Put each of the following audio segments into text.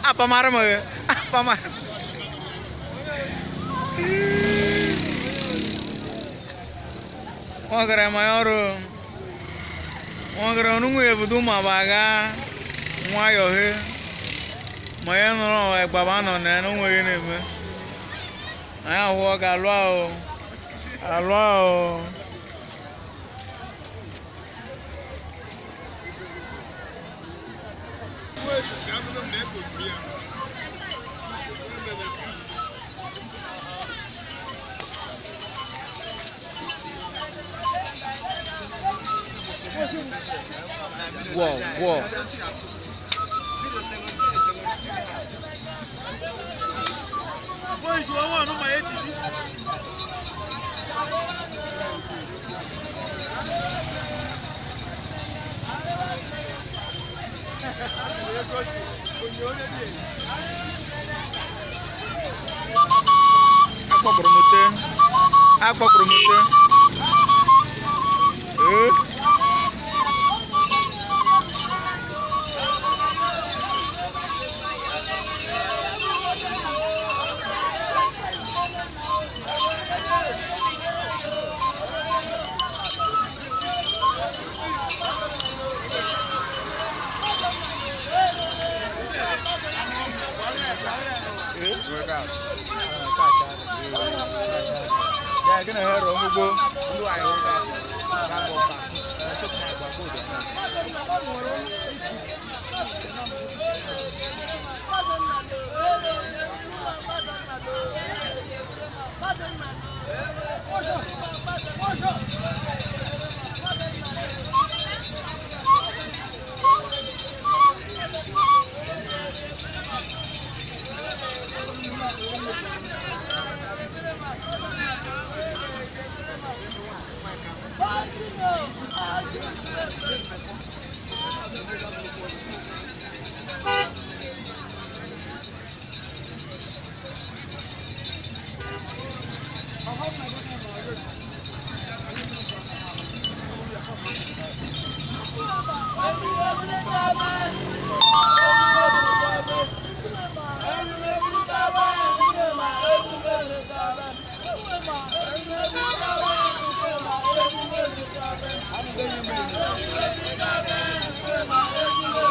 Apa marah mah? Apa marah? Wah mayoru. Wah keren nunggu ya betul mah baga. Wah yohe. Maya no baba no ne nunggu ini be. Ayah huwa kaluao. Kaluao. Wow, wow. Aqua promote.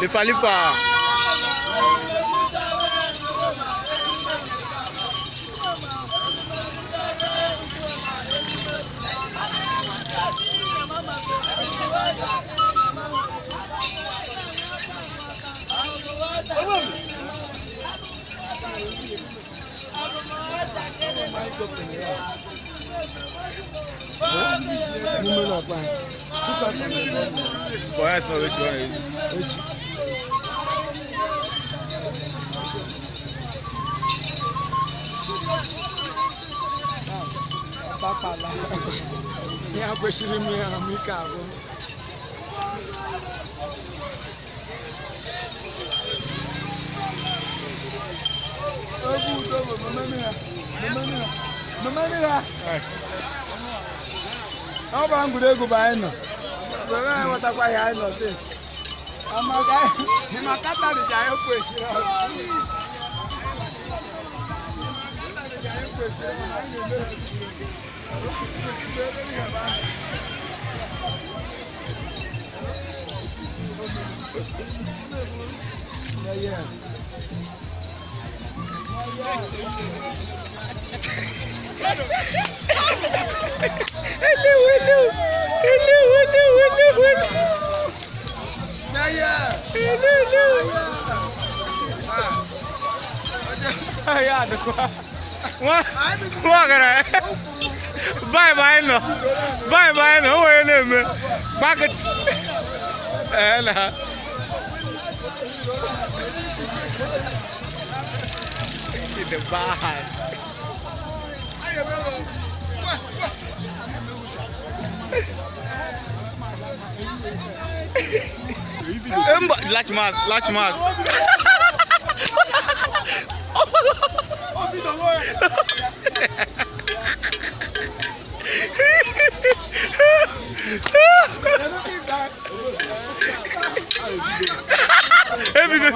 Lifa lifa. Ya kwesịrị m ya m ike agwụ. Egwu udo bụ mmemme ya. Ọ bụ ngwuregwu bụ anyị nọ. Were anyị nwetakwa ihe anyị nọ since. Amaka tarịja anyị kwesịrị ọrụ. Yeah. Hello, hello, hello, hello, hello, hello. Yeah. Hello, hello. Nwa gara. Bye bye no. Bye bye no. Onye na-eme. Bucket. Eh na. The bad. Mba, latch mouth, latch mouth. Ebido.